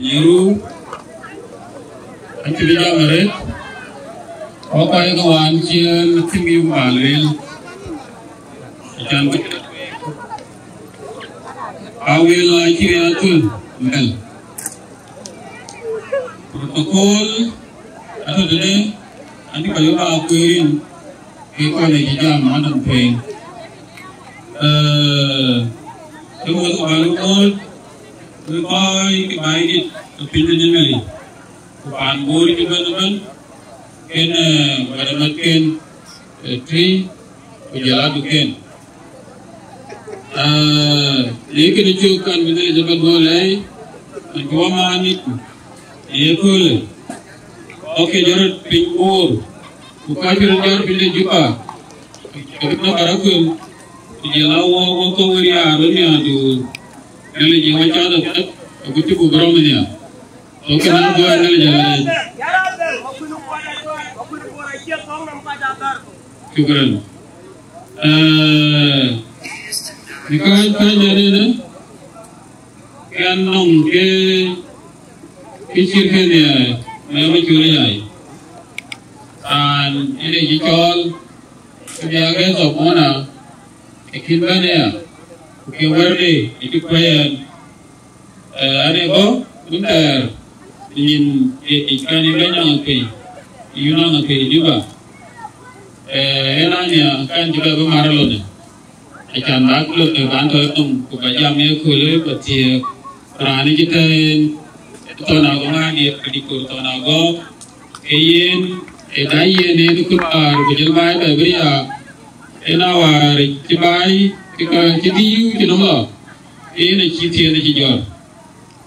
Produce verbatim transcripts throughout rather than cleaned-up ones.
Nyiru, acï bï jam arëët, wɔ kɔc ke wään ciëën cïn yum ba lueel, acan bï a wël acï riɛɛr thöl mɛl. Protocol atɔ̈ tëde, anï kɔc ba kueer rin, ke kɔc ë cï jam anɔŋ piny. Ee, ke wël ku bä lɔ moc, wek kɔc ke baai dït ke piny de Nimili, ku paan Bor cï bɛ̈n ëbɛ̈n, ken, ee, wɛ̈t ë mɛ̈thken, ee, tui, ku jɔl aa duken. Ee, në kënë cök kan bï Nhialic ëbɛ̈n duɔ̈ɔ̈r lɛ̈i, an cï wɔ maan nït, në ye köölë, ɣɔ̈k ke jɔt rɔt piny Bor, ku ka cï röt jɔt piny de Juba, ke bï nɔm arɔ̈k, ku jɔl aa wɔ, wɔ kɔ̈k wek riaar wën nhiaar duur, Nhialic ë wɔ cath apiɛth, agut cï buk rɔm nhiaar. So kënë abɔ̈ Nhialic ë wɔ. Shukran. Ee, në kääc, kääc de rënë, ke anɔŋ ke, ke cït kënë ya, me me cul yai. Raan ënë cï cɔɔl, ke bï a guest of honor, ë kïn bɛ̈n aya, ku ke wɛ̈tde ë cï kuɛ̈ɛ̈n. Ee, an ë bɔ̈, wun thɛɛr, nyin ë, ë kan ë bɛ̈ny Aŋakuei, yun Aŋakuei Juba. Ee, ënɔɔnë ya, kan cï bɛ bï mar ë lonë. Acan bä lɔ ë bän tɔ nɔm, ku bä jam ye köölë, bä thiëëk raan ë cï tɛ̈ɛ̈n, thɔn agɔŋ aa diëër, ku dï kor thɔn agɔɔk, ke yen, ë da yen en kë baar, ku jël baai bɛ bï ya, en a wäär cï baai, cï ka, cï diu cï nɔm lɔ, ke yen acï thiëëth acï jɔt.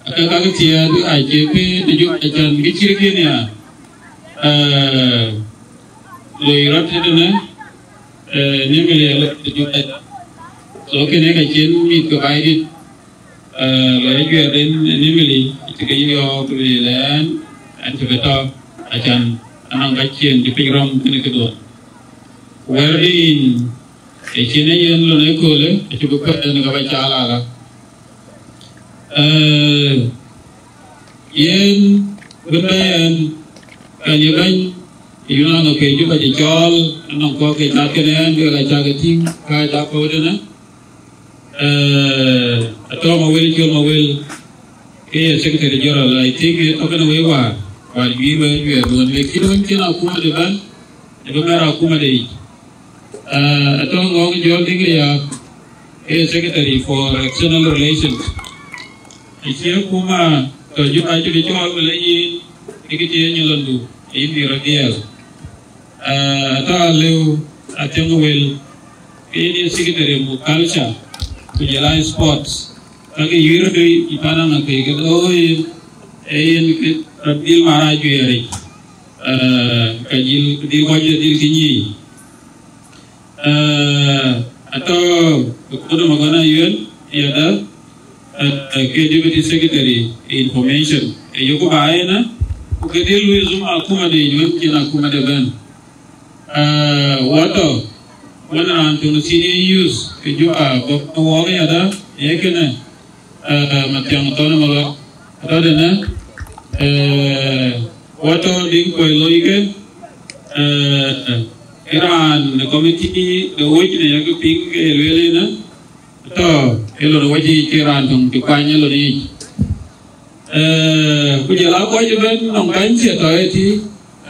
Ake ka ke thiëëth, acï pïïr të jɔt, acan kë cït kënë ya, ee, loi rɔt tëtënë, ee, Nimili alɔ të jɔt. So kënë ka cïn mïth ke baai dït, ee, lɔ ye juɛɛr den Nimili, cï ke yɔ̈ɔ̈k lueel ɛn, ɛn cï bï tɔ, acan anɔŋ ka ciëën cï piny rɔm kënë këduɔ̈n. Wɛ̈t din, ë cïn ë yen lon ë köölë, acï bï kuɛɛn ka bä caal ala. Ee, yen bï bɛ̈n, kan ye bɛ̈ny, yun Aŋakuei Juba cï cɔɔl, anɔŋ kɔ̈k ke cath kënë ɛn, bï ka cak ë tïŋ, ka cak kɔ̈u tënë. Eh, Atɔ̈ Mawel, Col Mawel, ke ye Secretary General, I think, eh, tɔ̈ kënë wek wäär, wäär juiir wek juɛɛr duɔ̈n, lakin wën cïn akuma de bɛ̈n, ë bï mɛr akuma de yic. Eh, Atɔ̈ Ŋɔ̈ŋ Jɔl Diŋ Riääk, ke ye Secretary for External Relations. Acï akuma tɔ̈ Juba cï bï cɔɔl wël ë yïn, ë kë cï ye nyïlɔndu, ë yïn bï rɔt dhiɛl. Ah, Atɔ̈ Alëu Athiäŋ Wel, ke yen ye Secretary mu Culture, ku jɔl a Sports. Ka ke yuiir dui ë pan Aŋakuei ke looi, ee yen ke rɔt dhil mar ajuɛɛric. Ah, ka jil dhil kɔc dhil kë nyiic. Ah, Atɔ̈ Kodo Magɔn Ayuel, yada, eh, ke Deputy Secretary Information. Ë yökë ba ënë, ku ke dhil lui zum akuma de yic wën cïn akuma de bɛ̈n. Eh, watɔ̈, wën raan töŋ senior youth, ke Juba bɔ̈ ke wɔɔk yada, ye kënë, eh, Mathiaŋ Thɔn Malɔk. Rɔt ënë, eh, watɔ̈ Diŋ Kuɔi Loike, eh, ke raan në committee de wec në yak piŋ ke lueel ënë, tɔ̈, ë lon wec yic ke raan töŋ cï kuany ë lon yic. Eh, ku jɔl a kɔc ëbɛ̈n nɔŋ bɛ̈ny cï tɔ̈ ëtï,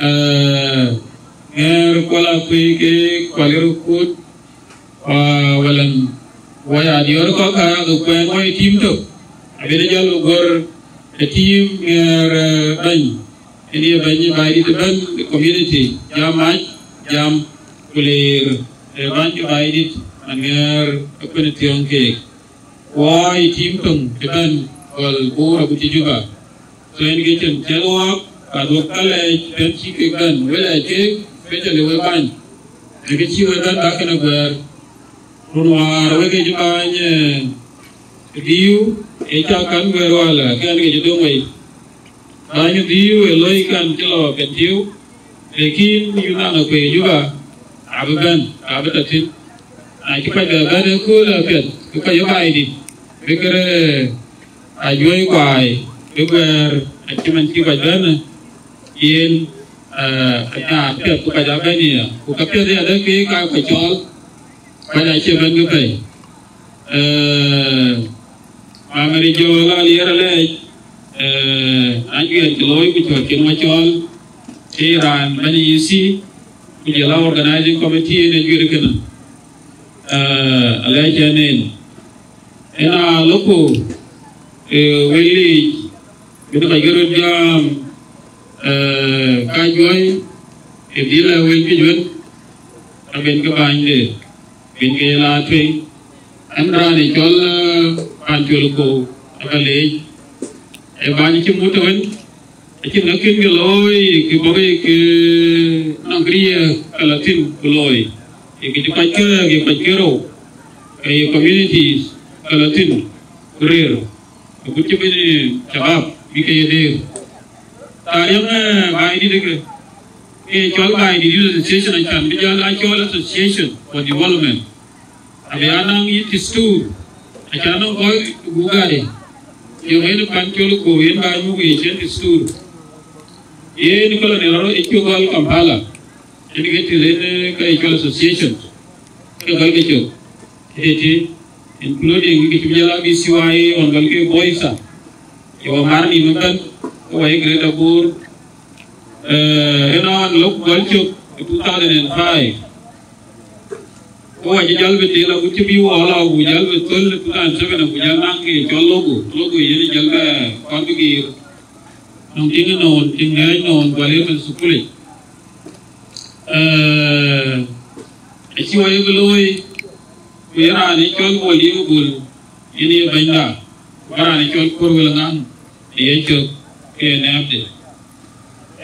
eh, Ŋɛɛr Kuɔl Akuëi ke Kuɔl Rukut, wa, wala, wa ya diɔ̈ɔ̈r kɔ̈k ka ke kuɛɛn wɔ ë tim tök, abï jɔl guɔ̈r ë tim Ŋɛɛr, eh, bɛ̈ny. Yen ye bɛ̈ny baai dït ëbɛ̈n ë community, jam mac, jam ku leer, ë bäny ke baai dït, Aŋɛɛr ë kuën thiɔ̈ŋ keek. Wɔ ë tim töŋ ëbɛ̈n gɔl Bor agut cï Juba. So yen ke cïn cɛl wɔɔk, ka dhuɔ̈k ka lɛɛc, bɛ̈n cï kek bɛ̈n, we lɛɛc keek, especially we bäny. Ë kë cï we bɛ̈n bä kënë guɛ̈ɛ̈r. Run wäär wek ke cï bäny, eh, dhiu, ë cak kan guɛ̈ɛ̈r wala, kɛn ke cï döŋ wei. Bäny dhiu ë loi kan cï lɔ Bentiu, lakin yun Aŋakuëi Juba, abï bɛ̈n, abï tɔ̈ thïn. Na cï kɔc bɛ bɛ̈n ëkööl apiɛth, bï kɔc ë baai dït, bï kërë ajuɔ̈i kuaai, Ke guɛɛr acï man cï kɔc bɛ̈n yen, eh, apiɛth ku kɔc abɛ̈n ya. Ku ka piɛth ya dɛ ke ka kɔc cɔɔl, kɔc acï bɛ̈n ke pɛ̈i. Eh, Mama Rijol Alier Alɛɛc, eh, ajuɛɛr cï looi ku cɔɔr cïn wä cɔɔl, cï raan bɛ̈n E C, ku jɔl a organizing committee en ajuɛɛr kënë. Eh, alɛɛc ɛn en. Ëna lɔku, eh, wël yiic, bï kɔc ke röt jam, eh, ka juɔi, ë dhil ë wël juëc wën, abën ke bänyde, bën ke la tueŋ. Ɛn raan ë cɔl, eh, Pancol Kou, aba leec, ë bäny cï mut wën, acïn ka kën ke looi, ke bɔ̈ ke, ke nɔŋ kë riëëk ka la thïn ku looi, ke cï kɔc ke, ke kɔc ke rou, ke ye communities ka la thïn ku rëër, agut cï bï shabab bï ke ye deer. Thaar yäŋ, eh, baai dït ke, ke cɔl baai dït Youth Association, acan bï jal a cɔl Association for Development. Abï anaŋ yï tistur, acan nɔŋ kɔc gup gade. Yöŋ en Pancol Kou yen baai muk yic en tistur. Yen koloni rɔt ë cuk gɔl Kampala. En ke të len, eh, ka ye cɔl association. Ke gɔl ke cök. Ëtï, including ke cï jal a B C Y A ɣɔn gɔl ke Boisa. Ye wä mar nïm ëbɛ̈n, ke wä ye Greater Bor. Eh, en ɣɔn lok gɔl cök ë two thousand and five. Ke wä cï jal bï dhil agut cï bï wɔ lɔ, agut jal bï thöl ë two thousand seven, agut jal naŋ ke cɔl logo. Logo yen jal bɛ kɔn bï giir. Nɔŋ tiŋ ënɔɔn, tiŋ ŋɛɛc nɔɔn, gual ëmën thukulic. Eh, acï wä yek looi, ku ye raan ë cɔl Bol Yïk Bul, yen ye bɛ̈nyda, ku ba raan ë cɔl Kuɔr Wël Ŋaŋ, ë ye cök ke nɛ̈ɛ̈pde.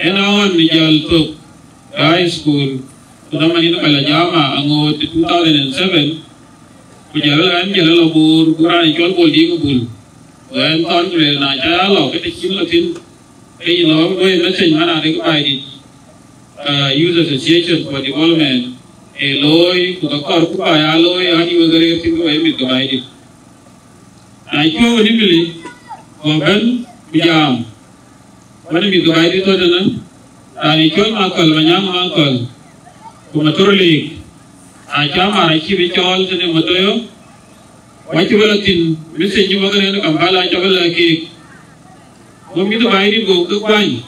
En aɣɔn ë jäl thök high school, ku dhaman yen ka la jama aŋoot ë two thousand and seven, ku jäl ɣɛn jäl lɔ Bor, ku raan ë cɔl Bol Yïk Bul. Ku ɣɛn thɔn ku lueel na ca ya lɔ, ke të cïn lɔ thïn, ke yï lɔ wëi message man adek Baidit, uh, Youth Association for Development, ë looi, ku ka kɔɔr ku ba ya looi, ɣɛn yï wek rëër thïn ke wek mïth ke Baidit. Na cuɔ̈ɔ̈u ë Nimili, ku bɛ̈n ku jam, wën mïth ke Baidit tɔ̈ tënë, raan ë cɔl Makɔl, Manyaŋ Makɔl, ku Mathor Leek, acä mar acï bï cɔɔl tënë Matoyo, ku acï bï lɔ thïn, message cï bɔ̈ kënë Kampala acä bï lɛ̈k keek. Go mïth ke Baidit go ke kuany,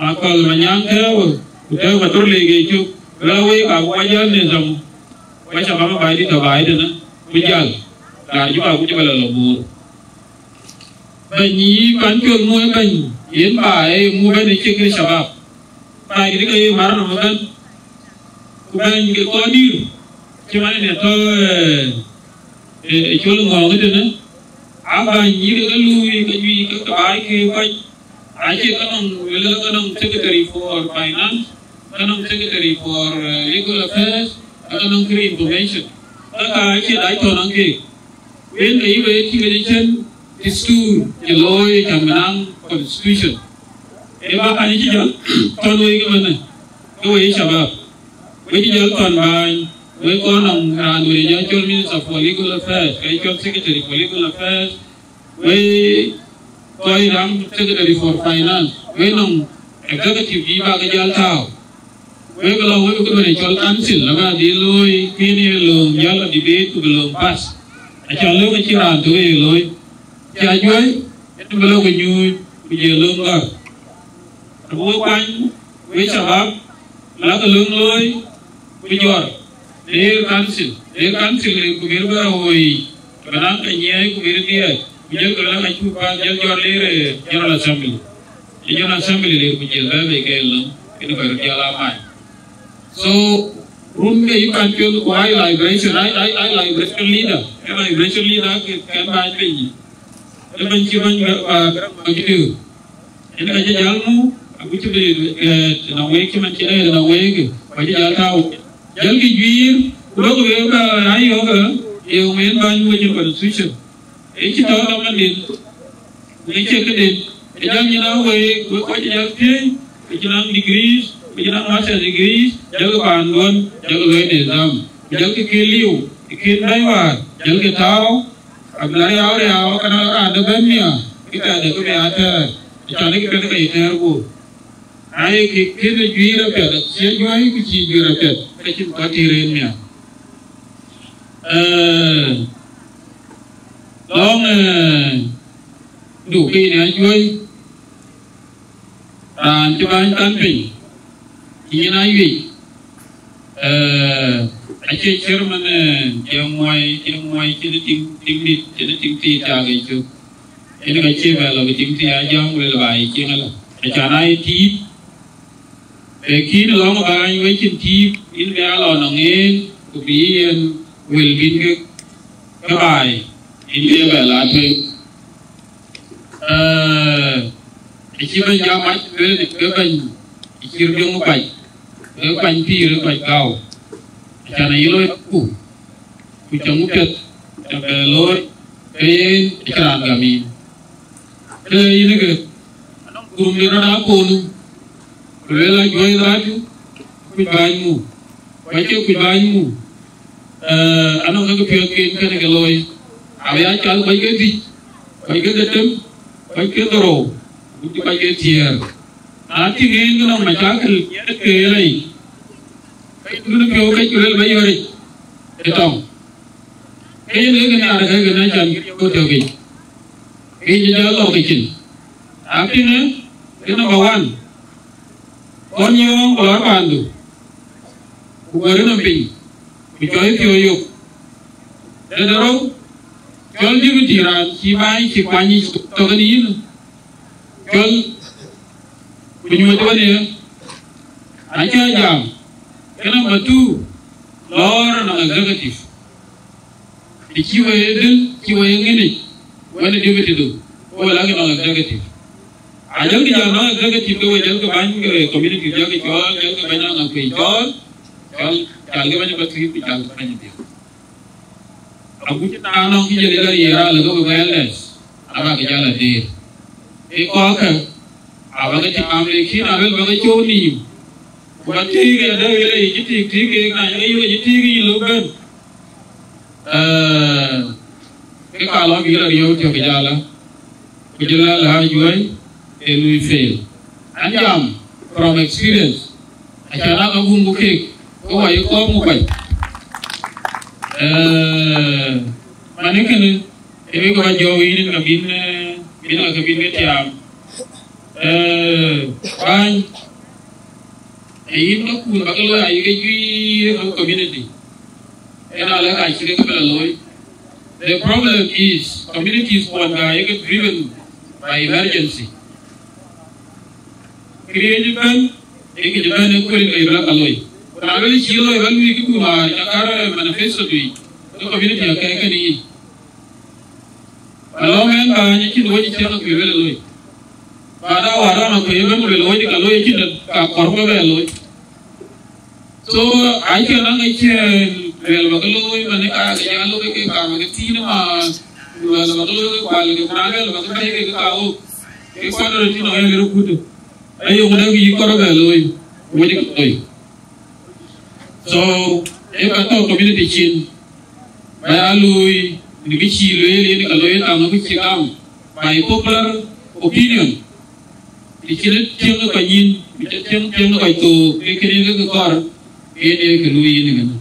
Makɔl, Manyaŋ tɛ̈ɛ̈u, ku tɛ̈ɛ̈u Mathor Leek ë cök, ku lɔ wek abï wä jäl nizam, ku acä bä Baidit tɔ̈ baai tënë, bï jäl, raan cï bä ku cï bä lɔ lɔ Bor. Bɛ̈ny yï Pancol Ŋuɔ̈i bɛ̈ny, yen ba ë ŋu bɛ̈n ë cïk ë shabab. Ba yï ke ye mar nɔm ëbɛ̈n. Ku bɛ̈ny ke kɔn dïïr, cï man ë tɔ̈, eh, eh, col ŋɔ̈ɔ̈ŋ ëtënë. A bäny yï ke ke luui, ke juëc ke ke baai ke kɔc. Acie ke nɔŋ, wël ke nɔŋ secretary for finance, ke nɔŋ secretary for, eh, legal affairs, ke nɔŋ kërë information. Ke ka acie dac tɔ̈ nɔŋ keek. Yen ke yï wëët cï ŋic ë cïn desturi cï looi cän bï naŋ constitution. Ee bä an cï jäl thɔn wei ke mënë, ke wei shabab. Wei cï jäl thɔn bäny, wei kɔn nɔŋ raan wei jɔ cɔl Minister for Legal Affairs, ke cɔl Secretary for Legal Affairs, wei kɔc raan Secretary for Finance, wei nɔŋ executive bï bä ke jäl tääu. Wek lɔ wek ke bɛ̈n ë cɔl council, lɔ bä dhil looi, kën ye lööŋ jäl ë debate ku bï lööŋ pass. Acɔl lööŋ acï raan tök ye looi. Cï ajuɔ̈i, yen bï lɔ ke nyuuc, ku jël lööŋ gɔ̈r. Abï wek kuany, wek shabab, lakë lööŋ looi, bï jɔr. Në yer council, në yer council, ku bï bɛ woi, bï naŋ ke nyiɛɛi, ku bï dhiɛɛc. Ku jël ke lɔ ka cuk pass, jël jɔt le, eh, General Assembly. Ë General Assembly le ku jël bɛ bei ke lom, kën kɔc röt jɔl a mac. So, run ke yï Pancol ku ai liberation, ai, ai, ai liberation leader. Ke liberation leader ke, ke bäny piny. Ke bɛ̈ny cï bɛ̈ny ba, ba, ba jël. Yen ka cï jäl mu, aku cï bï, eh, na wek cï man cï dɛ na wek, ka cï jäl tääu. Jäl kï juiir, ku lok wek ba ayök, eh, ye wen bäny wek constitution. Ë cï tɔ̈u dɔm adït, ku ë cie këdït, ë jam nyin a wei, wek kɔc ë jam piëëc, ku cïn naŋ degrees, ku cïn naŋ master degrees, jälkï paanduɔ̈n, jälkï luɔi nidham, ku jälkï kë liu, ë kën bɛ̈i wäär, jälkï tääu, abï la riaau riaau, akëna raan de bɛ̈n nhiaar, Kë piɛth de kë bï a tɛ̈ɛ̈r, acän kë piɛth ke ye tɛ̈ɛ̈r gup. Na ye kë, kën ë juiir apiɛth, acie juäi ku cïï juiir apiɛth, ke cïn kɔc tïr en miäk. Ee, lɔ̈ŋ, ee, du ke yïn ajuäi, raan cï bäny kan piny, cï nyin ayuic, ee, acie chairman, ee, cï muɔi, cï muɔi, cïn tiŋ, tiŋ dït, cïn tiŋ tiit cak yic cök. Yen ka cie bɛ lɔ bï tiŋ tï a jɔ̈ɔ̈ŋ wël baai cieŋ ëlä. Acan aa ye tiit, ee kïn lɔ̈ŋ baany wecin tiit, yïn bï a lɔ nɔŋ en, ku bï yen wël bïn ke, ke baai, yïn bï bɛ la tueŋ. Ee, acï bɛ̈ny jam mac, lueel ke bɛ̈ny, cïr biɔŋ kuac, ke kuany pïïr ë kuac gäu. Acan ayï looi ku, ku cäŋ piɛth, të bɛ looi, ke yen acï raan gam yïn. Ke yïn ke, gurum de rɔt aa koonu, ku lueel ajuɔ̈ɔ̈c dhaatu, kuc bäny muk, ku acie kuc bäny muk, ee, anɔŋ ke piɔ̈ɔ̈th ken kënë ke looi, abï a cath kɔc ke dhïc, kɔc ke dhetem, kɔc ke dhorou, ku cï kɔc ke thiëër. Na tïŋ en ke nɔŋ macakël ke lei, ke dun piɔ̈u ke cï luel bä yɔ̈ric ë tɔŋ. Ke yen ke nhiaar ke ke na can ku tök yic. Ke jɔ jɔ lɔ ke cin. A piŋë, ke number one, kɔn yɔ̈ɔ̈ŋ ku lɔr paandu, ku guär nɔm piny, ku cɔl piɔ̈u yök. Dɛ̈t rou, cɔl deputy raan cï baai cï kuany yic tɔ̈ kën yïn. Cɔl, ku nyuɔ̈th wën ye, acä jam, ke number two, lɔɔr nɔŋ executive. Të cï we dhil, cï we ŋic, wën ë deputy du, ku we lakï nɔŋ executive. A jɔlkï jam nɔŋ executive ke we jɔlkï bäny ke community jɔlkï cɔɔl, jɔlkï bäny nɔŋ kuëc cɔɔl, cɔl, calkï bäny bä thuiir ku calkï bäny dhiëëth. Agut na nɔŋ kï jɔl ë gär ye raan lë ke we elders, aba ke jal a deer. Ke kɔɔkë, aba ke tiam le kïn a luel ba ke cöök nïïm. Ku ba tïïk ya dɛ wël ë yï cï tïïk tïïk keek na ye ke yök ë cï tïïk yï lok bɛ̈n. Ee, ke ka lɔ bï rɔt riëëu tök jalä, ku jël la la juɔ̈i, ee lui fail. An jam from experience, acan aa ka gum ku keek, ke wa ye kɔɔm ku kuany. Ee, mani kënë, ee wek ba jɔɔk yïn ka bïn, ee, bïn ka bïn ke tiam. Ee, bäny, ee yïn ka kun ba ke looi ayï ke juiir ë community. Ëna lɛ̈k acï ke bɛ looi. The problem is communities kuɔn ka ye ke driven by emergency. Kërieec ëbɛ̈n, ee kë cï bɛ̈n ë kuël ke yï bï la ka looi. Ku na luel cï looi ba luui kë kun wäär ca kär manifesto dui, ke community akɛ̈ɛ̈c kënë yic. Alɔŋ ɛn bäny acïn wec cï rɔt kuël bɛ looi. Baada warama kuël bɛ kuël looi ka looi acïn ka kɔr bɛ bɛ looi. So, acie naŋ acie luel ba ke looi, mane ka ke jal looi ke ka ke thin ma, luel ba ke looi kual ke, na luel ba ke bɛ̈i ke ka wok. Ke kuat rɔt tïn ɣɛn rɔt kut. Ayo ŋuda ke yï kɔr bɛ looi, wec ke looi. So, e ka tɔ̈ community cin, ba ya looi, në kë cï lueel yen ka looi, kaŋ kë cï gam, by popular opinion. Të cïn tiëŋ ë kɔc nyïn, të tiëŋ, tiëŋ ë kɔc thook, ke kënë ke kɔɔr, ke de ke luui yen ëkënë.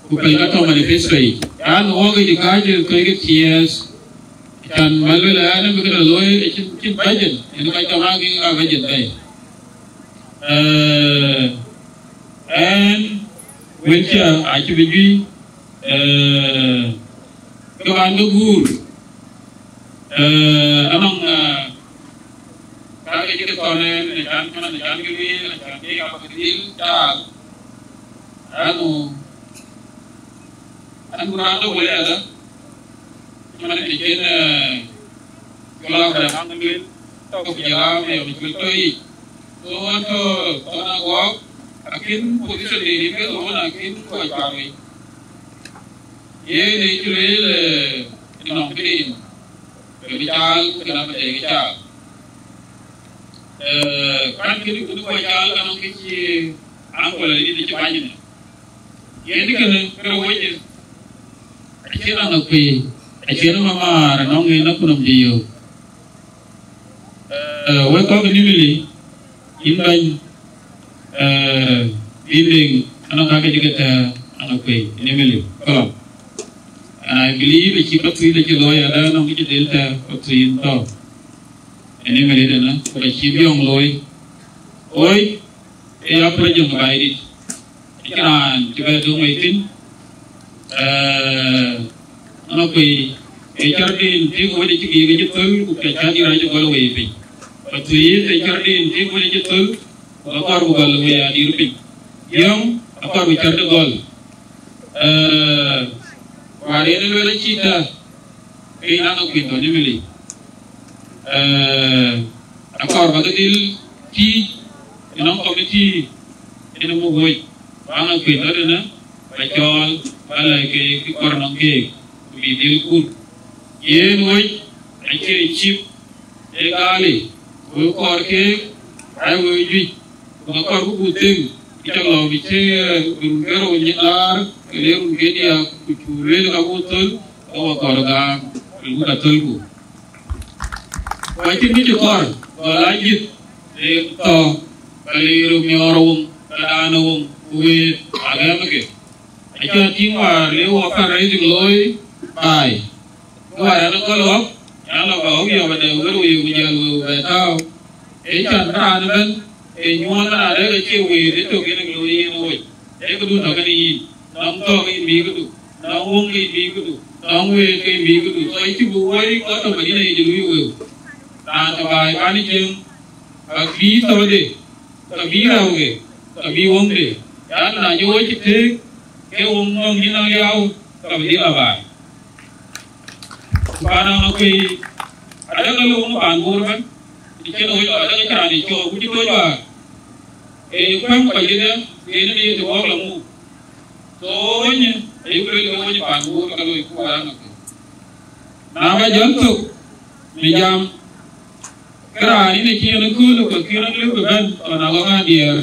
Ku pɛ̈l ka tɔ̈ manifesto yic. An, wɔk yic kääc ë kɔc ke thiëëth, can ba luel an, bï kënë looi, acïn, cïn budget, yen kɔc tɔ̈ ma ke ka budget bɛ̈i. Ee, ɛn, wëlkiɛ acï bï juëc, ee, ke ban ke guur, ee, anɔŋ, ee, ka ke cï ke thɔn ɛn, në can, man në can ke lueel, në can ke ya ba ke dhil taal. Anu, anu raan dɔ wël ɛlä, man në cïn, ee, jɔl Abraham lueel, tɔ̈ ku jɔl Abraham cuël tɔ̈ yic. So, wan tɔ̈ thɔn Aguɔɔk, akïn position de rin ke thɔn, akïn ku acuar wei. Yen ë cï lueel, ee, nɔŋ këde yen, ke bï caal, ku kënë abï dɛɛk caal. Ee, kan kënë, kënë ku acaal, ka nɔŋ kë cï aŋuɔl adït cï bäny në. Yen kënë, ke wec, acïn aŋa kuëë, acïn mamaar, anɔŋ en akutnhom cï yök. Wek kɔc ë Nimili, yïn bɛ̈ny, bï liŋ anɔŋ ka ke cï ke tɛ̈ɛ̈r anɔŋ kuei ë Nimili kɔlɔm. And I believe acï Pathuyith acï looi ada anɔŋ kë cï dhil tɛ̈ɛ̈r Pathuyith thɔ̈ ë Nimili tënë, ku ka cï biɔŋ looi. Ɣoi, ë ya project baai dït. Acïn raan cï bɛ döŋ wei thïn. Anɔŋ kuei, ë cär den tik wec acï giik acï thöl, ku ka cä dït acï gɔl wei piny. Pathuyith ë cär den tik wec acï thöl, ku ka kɔɔr ku gɔl wei adït piny. Yɔŋ akɔɔr ku cär de gɔl. Waar yen luel acï tɛ̈, ke yïn anɔŋ kuei tɔ̈ Nimili. Akɔɔr ba ke dhil tïc ënɔŋ committee yen muk wec, ba anɔŋ kuei tɔ̈ tënë, ba cɔɔl, ba lɛ̈k ke kë kɔɔr nɔŋ keek, ku bï dhil kut. Yen wec acie cïp ë gaali, wek kɔɔr keek, ai wek juëc, ku ka kɔɔr ku buk thëŋ, cï cak lɔ bï cï run ke rou nyin laar, ke le run ke diäk, ku cuk lueel ka buk thöl, ke wek kɔɔr gam, ke buk ka thölku. Ku acïn kë cï kɔɔr, gɔl ajïth, le thɔ̈, ka le rou miɔɔr wum, ka daan wum, ku wëët, agɛ̈m ke. Acï tïŋ wäär le wɔ fundraising looi baai. Kë wäär ɣɛn ë gɔl ɣɔ̈k, yan lɔ ba ɣɔ̈k yɔ̈ɔ̈k adɛ wël wei ku jäl wëu bɛ tääu. Ee can bï raan ëbɛ̈n, ee nyuɔɔth raan dɛ̈k acie wëët ë tök yen ë looi yen ë wec. Ee këdun tɔ̈ kënë yïn, nɔŋ thɔ̈k yïn bï këdu, nɔŋ wöŋ yïn bï këdu, nɔŋ wëët ke yïn bï këdu. So acï bï woi kɔc tɔ̈ Madina yic ë luui wëu. Raan tɔ̈ baai pan ë cieŋ, ka bï thɔ̈ɔ̈de, ka bï rɛ̈ɛ̈uke, ka bï wöŋde. Yan na jɔ wec cï tëëk, ke wöŋ nɔŋ yïn aliau, ka bï dhil abaai. Ku paan Aŋakuei, adek ë löŋ paan Bor ëbɛ̈n, të cïn wec adek cï raan ë cɔɔk, ku cï toc wäär. Ee kuɛ̈m kɔc kedhie, ke yen ë ye të wɔɔk lɔ muk. So wöny, ayuk lueel ke wöny paan Bor ka loi ku Aŋakuei. Na ba jɔl thök, në jam, ke raan ë cï yen ë kööl, ku kï rɔt lëu bï bɛ̈n, ɣɔn agɔŋ adiɛɛr.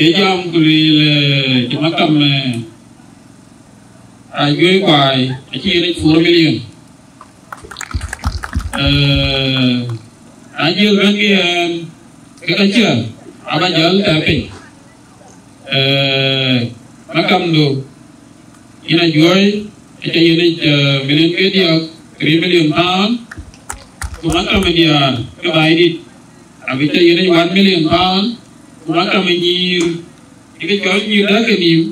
Ee jam ku lueel, eh, cï maktam, eh, ajuëc baai, acï yen four million. Eh, na jël bɛ̈n ke yen, ke ka cï, aba jäl tɛ̈ piny. Eh, maktamdu, yïn ajuɔ̈ɔ̈i, aca yen yic, eh, million ke diäk, three million pound, ku maktam ë diäär ke baai dït, abï ca yen yic one million pound, ku maktam ë nyïïr, ë ke cɔl nyïïr däk ke nïïm,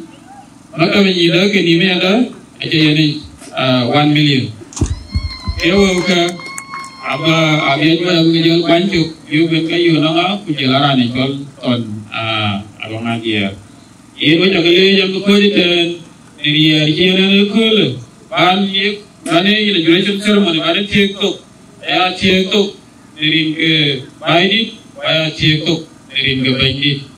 maktam ë nyïïr däk ke nïïm ë yadä, aca yen yic, ah, one million. Ke wëu kë, aba, abiɛc ba abï ke jɔl kuany cök, yök ben ke yök nɔŋ aa, ku jɔl a raan ë cɔl Thɔn, ah, Aluaŋ Adiɛɛr. Yen wec akë leec, yen ke kɔc ëtɛ̈ɛ̈n, në riɛɛr cï yen en ëköölë, ban yek, ban ee inauguration ceremony, ban ee thiëëk thok, aya thiëëk thok në rin ke baai dït, ku aya thiëëk thok në rin ke bɛ̈ny dït.